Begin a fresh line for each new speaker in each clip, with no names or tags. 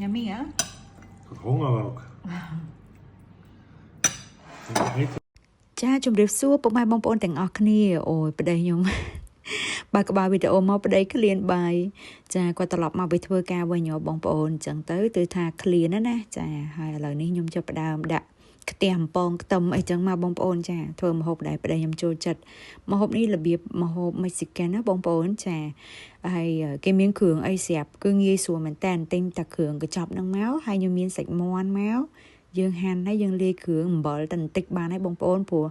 Yummy, hè?
Ik had honger ook. Ik eet
ចាជម្រាបសួរពុកម៉ែបងប្អូនទាំងអស់គ្នាអូយប្តីខ្ញុំ បើក្បាលវីដេអូមកប្តីឃ្លានបាយចាគាត់ត្រឡប់មកពីធ្វើការវិញហ៎បងប្អូនអញ្ចឹងទៅគឺថាឃ្លានណាណាចាហើយឥឡូវនេះខ្ញុំចាប់ផ្ដើមដាក់ខ្ទះអំពងខ្ទឹមអីចឹងមកបងប្អូនចាធ្វើម្ហូបដែលប្តីខ្ញុំចូលចិត្តម្ហូបនេះរបៀបម្ហូប Mexican ណាបងប្អូនចាហើយគេមានគ្រឿងអីស្រាប់គឺងាយស្រួលមែនតើទិញតែគ្រឿងកញ្ចប់ហ្នឹងមកហើយខ្ញុំមានសាច់មាន់មកយើងហាន់ហើយយើងលាយគ្រឿងអំបិលតែបន្តិចបានហើយបងប្អូនព្រោះ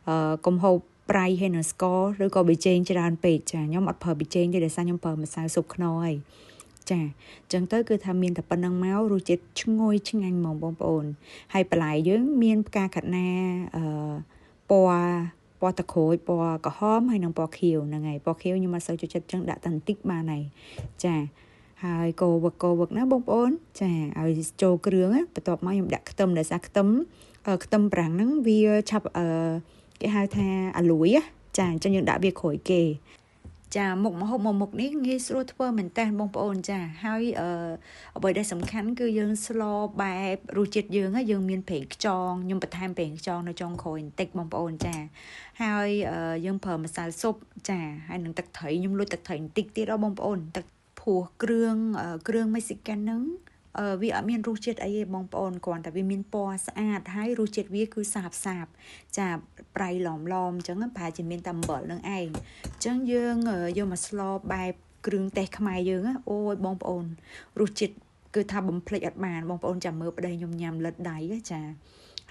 អឺកុំហូបប្រៃហើយនឹងស្ករឬក៏ប៊ីចេងច្រើនពេកចាខ្ញុំអត់ប្រើប៊ីចេងទេដោយសារខ្ញុំប្រើម្សៅស៊ុបខ្នុរហើយចាអញ្ចឹងទៅគឺថាមានតែប៉ុណ្្នឹងមករសជាតិឈ្ងុយឆ្ងាញ់ហ្មងបងប្អូនហើយបន្លែយើងមានផ្កាខាត់ណាអឺពណ៌ពណ៌តក្រូចពណ៌ក្រហមហើយនិងពណ៌ខៀវហ្នឹងហើយពណ៌ខៀវខ្ញុំអត់សូវចូលចិត្តអញ្ចឹងដាក់តែបន្តិចបានហើយចាហើយកូរវឹកកូរវឹកណាបងប្អូនចាឲ្យចូលគ្រឿងណាបន្ទាប់មកខ្ញុំដាក់ខ្ទឹមដោយសារខ្ទឹមខ្ទឹមប្រាំងហ្នឹងវាឆាប់អឺគេហៅថាអាលួយណាចាអញ្ចឹងយើងដាក់វាក្រោយគេ ចាមុខម្ហូបមួយមុខនេះងាយស្រួលធ្វើមែនតើបងប្អូនចាហើយអឺអ្វីដែលសំខាន់គឺយើងស្លបែបរសជាតិយើងយើងមានប្រេងខ្យងខ្ញុំបន្ថែមប្រេងខ្យងនៅចុងក្រោយបន្តិចបងប្អូនចាហើយយើងប្រើម្សៅស៊ុបចាហើយនឹងទឹកត្រីខ្ញុំលួចទឹកត្រីបន្តិចទៀតដល់បងប្អូនទឹកព្រោះគ្រឿងគ្រឿង Mexican ហ្នឹងវាអត់មានរសជាតិអីទេបងប្អូនគ្រាន់តែវាមានពណ៌ស្អាតហើយរសជាតិវាគឺសាបសាបចាប្រៃឡមឡមអញ្ចឹងប្រហែលជាមានតែអំបិលនឹងឯងអញ្ចឹងយើងយកមកស្លបែបគ្រឿងទេសខ្មែរយើងអូយបងប្អូនរសជាតិគឺថាបំភ្លេចអត់បានបងប្អូនចាំមើលប្តីខ្ញុំញ៉ាំលិតដៃចា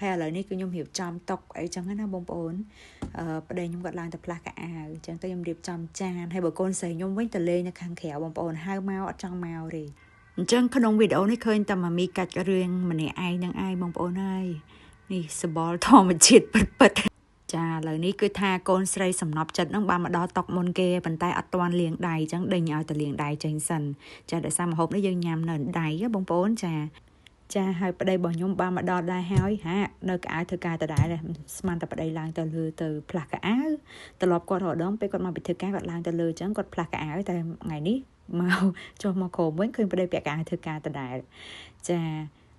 ហើយឥឡូវនេះគឺខ្ញុំរៀបចំតុអីចឹងណាបងប្អូនអឺប្តីខ្ញុំគាត់ឡើងទៅផ្លាស់កៅអៅអញ្ចឹងទៅខ្ញុំរៀបចំចានហើយបើកូនស្រីខ្ញុំវិញទៅលេងនៅខាងក្រៅបងប្អូនហៅមកអត់ចង់មកទេអញ្ចឹងក្នុងវីដេអូនេះឃើញតែម៉ាមីកាច់រឿងម្នាក់ឯងនឹងឯងបងប្អូនហើយនេះសបល់ធម្មជាតិពិតពិតចាឥឡូវនេះគឺថាកូនស្រីសំណប់ចិត្តនឹងបានមកដល់តុមុនគេប៉ុន្តែអត់ទាន់លាងដៃអញ្ចឹងដេញឲ្យទៅលាងដៃចេញសិនចាដោយសារម្ហូបនេះយើងញ៉ាំនៅដៃបងប្អូនចាចាហើយប្តីរបស់ខ្ញុំបានមកដល់ដែរហើយហានៅកៅអៅធ្វើការដដែលស្មានតែប្តីឡើងទៅលើទៅផ្លាស់កៅអៅត្រឡប់គាត់រដងពេលគាត់មកពីធ្វើការគាត់ឡើងទៅលើអញ្ចឹងគាត់ផ្លាស់កៅអៅតែថ្ងៃនេះមកចុះមកក្រោមវិញឃើញប្តីពាក់កៅអៅធ្វើការដដែលចា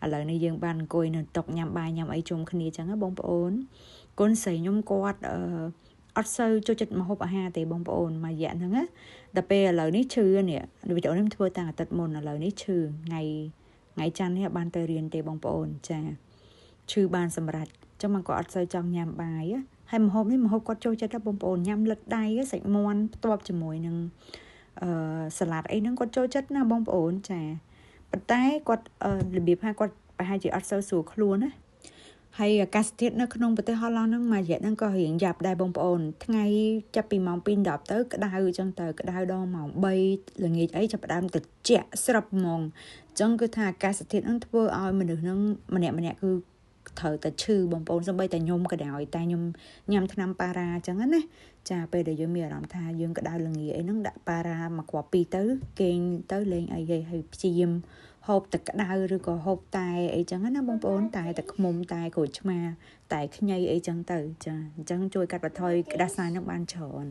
ឥឡូវនេះយើងបានអង្គុយនៅតុញ៉ាំបាយញ៉ាំអីជុំគ្នាអញ្ចឹងណាបងប្អូនកូនស្រីខ្ញុំគាត់អឺអត់សូវចូលចិត្តម្ហូបអាហារទេបងប្អូនមួយរយៈហ្នឹងណាដល់ពេលឥឡូវនេះឈឺនេះវីដេអូនេះធ្វើតាំងអាទិត្យមុនឥឡូវនេះឈឺថ្ងៃថ្ងៃច័ន្ទនេះបានទៅរៀនទេបងប្អូនចាឈឺបានសម្រាប់ចឹងមកគាត់អត់សូវចង់ញ៉ាំបាយហើយម្ហូបនេះម្ហូបគាត់ចូលចិត្តដែរបងប្អូនញ៉ាំលិតដៃសាច់មាន់ផ្ទាប់ជាមួយនឹងអឺសាឡាត់អីហ្នឹងគាត់ចូលចិត្តណាបងប្អូនចាប៉ុន្តែគាត់របៀបថាគាត់ប្រហែលជាអត់សូវស្រួលខ្លួនណាហើយអាកាសធាតុនៅក្នុងប្រទេសហូឡង់ហ្នឹងមួយរយៈហ្នឹងក៏រៀងយ៉ាប់ដែរបងប្អូនថ្ងៃចាប់ពីម៉ោង2:10ទៅក្តៅអញ្ចឹងទៅក្តៅដល់ម៉ោង3ល្ងាចអីចាប់ផ្ដើមត្រជាក់ស្រាប់ហ្មងអញ្ចឹងគឺថាអាកាសធាតុហ្នឹងធ្វើឲ្យមនុស្សហ្នឹងម្នាក់ម្នាក់គឺត្រូវតែឈឺបងប្អូនសូម្បីតែខ្ញុំក៏ដោយតែខ្ញុំញ៉ាំថ្នាំប៉ារ៉ាអញ្ចឹងណាចាពេលដែលយើងមានអារម្មណ៍ថាយើងក្តៅល្ងាអីហ្នឹងដាក់ប៉ារ៉ាមួយគ្រាប់ពីរទៅគេងទៅលេងអីហើយព្យាយាមហូបទឹកក្តៅឬក៏ហូបតែអីចឹងណាបងប្អូនតែទឹកឃ្មុំតែក្រូចឆ្មាតែខ្ញីអីចឹងទៅចាអញ្ចឹងជួយកាត់បន្ថយក្តាសាយនឹងបានច្រើន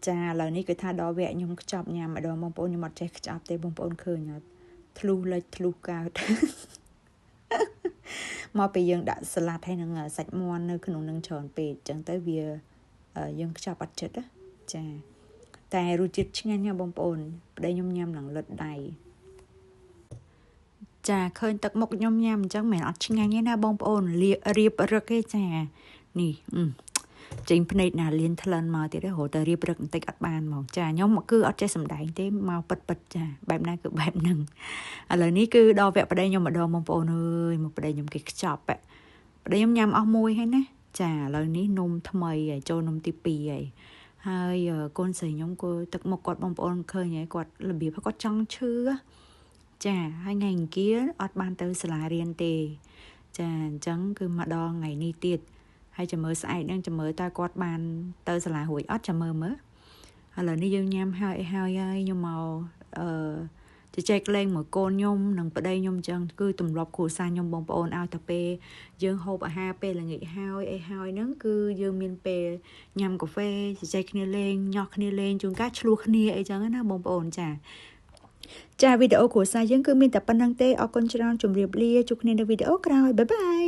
ចាឥឡូវនេះគឺថាដល់វគ្គខ្ញុំខ្ចប់ញ៉ាំម្ដងបងប្អូនខ្ញុំអត់ចេះខ្ចប់ទេបងប្អូនឃើញអត់ធ្លុះលិចធ្លុះកើតមកពេលយើងដាក់សាឡាត់ហើយនឹងសាច់មាន់នៅក្នុងនឹងច្រើនពេកអញ្ចឹងទៅវាយើងខ្ចប់អត់ចិត្តណាចាតែរសជាតិឆ្ងាញ់ណាបងប្អូនប្តីខ្ញុំញ៉ាំឡើងលិតដៃចាឃើញទឹកមុខខ្ញុំញ៉ាំអញ្ចឹងមិនអត់ឆ្ងាញ់ទេណាបងប្អូនរៀបរឹកទេចានេះចេញភ្នែកណាលៀនថ្លិនមកទៀតរហូតតែរៀបរឹកបន្តិចអត់បានហ្មងចាខ្ញុំគឺអត់ចេះសំដែងទេមកពិតពិតចាបែបណាគឺបែបហ្នឹងឥឡូវនេះគឺដល់វគ្គប្តីខ្ញុំម្ដងបងប្អូនអើយមកប្តីខ្ញុំគេខ្ចប់ប្តីខ្ញុំញ៉ាំអស់មួយហើយណាចាឥឡូវនេះនំថ្មីហើយចូលនំទី2ហើយហើយកូនស្រីខ្ញុំក៏ទឹកមុខគាត់បងប្អូនឃើញហើយគាត់របៀបគាត់ចង់ឈឺចាហើយថ្ងៃអង្គារអត់បានទៅសាលារៀនទេចាអញ្ចឹងគឺមកដល់ថ្ងៃនេះទៀតហើយចាំមើលស្អែកហ្នឹងចាំមើលតើគាត់បានទៅសាលារួចអត់ចាំមើលមើលឥឡូវនេះយើងញ៉ាំហើយហើយហើយខ្ញុំមកអឺជជែកលេងមួយកូនខ្ញុំនិងប្តីខ្ញុំអញ្ចឹងគឺទម្លាប់គ្រួសារខ្ញុំបងប្អូនឲ្យតែពេលយើងហូបអាហារពេលល្ងាចហើយអីហើយហ្នឹងគឺយើងមានពេលញ៉ាំកាហ្វេជជែកគ្នាលេងញាស់គ្នាលេងជួនកាលឆ្លោះគ្នាអីចឹងណាបងប្អូនចា ចាវីដេអូគ្រួសារយើងគឺមានតែប៉ុណ្្នឹងទេអរគុណច្រើនជម្រាបលាជួបគ្នានៅវីដេអូក្រោយបាយបាយ។